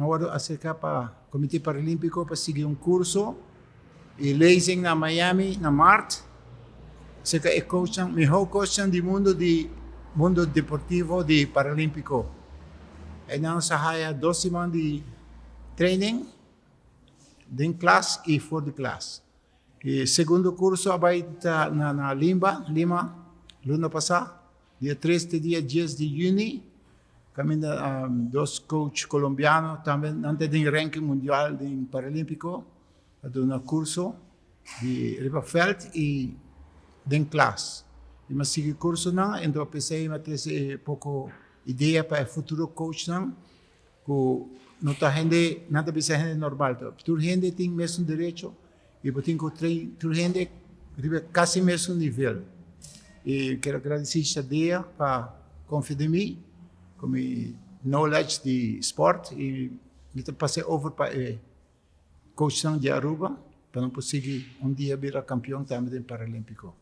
mi a wòrdu aserká pa Komité Paralímpiko pa sigui un kurso i lezing na Miami na mart aserka e coachnan, mihó coachnan di mundu di mundu deportivo di Paralímpiko. Einan nos a haya dos siman di training den klas i for di klas. E segundo kurso a bai ta na Limba, Lima, luna pasá. Dia tres te dia dies di yüni kaminda dos coach kolombiano tambe nan ta den ranking mundial den paralímpiko a duna kurso di riba vèlt i den klas. I mi a sigui kursonan enton p'esei mi a trese e poko idea pa e futuro coachnan ku no ta hende nan ta bisa hende normal tur hende tin mesun derecho i bo tin ku train tur hende riba kasi mesun nivel i kere gradisí Shadea pa konfia den mi ku mi knowledge di sport i mi ta pas'é over pa e coachnan di Aruba pa nan por sigui un dia bira kampion tambe den Paralímpiko.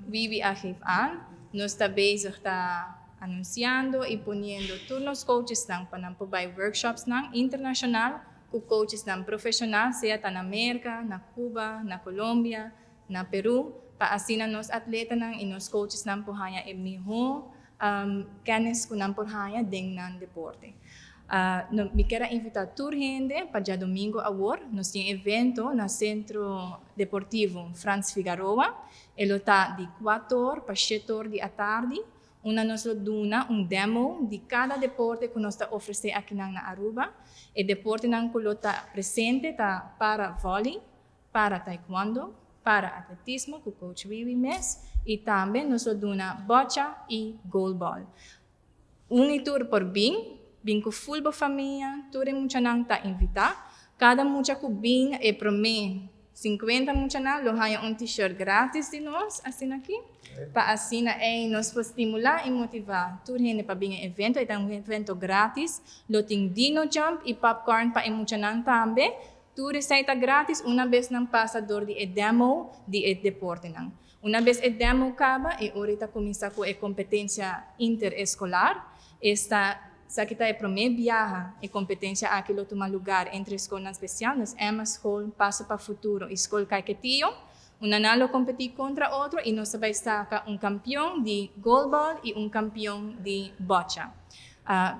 Wiwi a geef aan, Nos ta bezig ta anunciando y poniendo tur nos coachesnan pa nan por bay workshopsnan internacional cu coachesnan profesional sea ta na Merca, na Cuba, na Colombia, na Peru, pa asina nos atletanan y nos coachesnan por haña e miho kennis cu nan por haña den nan deporte. Mi kier a invita tur hende pa djadomingo awor nos tin evento na Centro Deportivo Frans Figaroa. E lo ta di kuator pa shetor di atardi unda nos lo duna un demo di kada deporte ku nos ta ofresé akinan na Aruba. E deportenan ku lo ta presente ta para volley, para taekwondo, para atletismo ku coach Wiwi mes i tambe nos lo duna bocha i goalball. Un i tur por bin, bin ku ful bo famia, tur e muchanan ta invitá. Kada mucha ku bin e promé sinkuenta muchanan lo haña un t-shirt gratis di nos, asina aki, pa asina ei nos por stimulá i motivá tur hende pa bin e evento. E ta un evento gratis, lo tin dino jump i popcorn pa e muchanan tambe. Tur esei ta gratis una bes nan pasa dor di e demo di e deportenan. Una bes e demo kaba e ora ta kuminsá ku e kompetensia intereskolar. Esta esaki ta e promé biaha e kompetensia aki lo tuma lugar entre skolnan spesial, nos Emma School, Paso pa Futuro i Skol Caiquetio. Unda nan lo kompetí kontra otro i nos ta bai saka un kampion di goalball i un kampion di bòcha.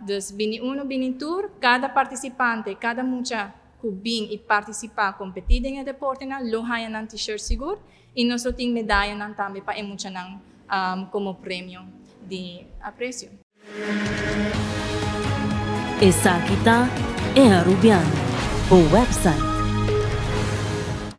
Dus bini unu bini tur, kada partisipante, kada mucha ku bin i partisipá kompetí den e deportenan lo haña nan t-shirt sigur. I nos lo tin medayanan tambe pa e muchanan komo premio di apresio. Esaki ta E Arubiano, bo website.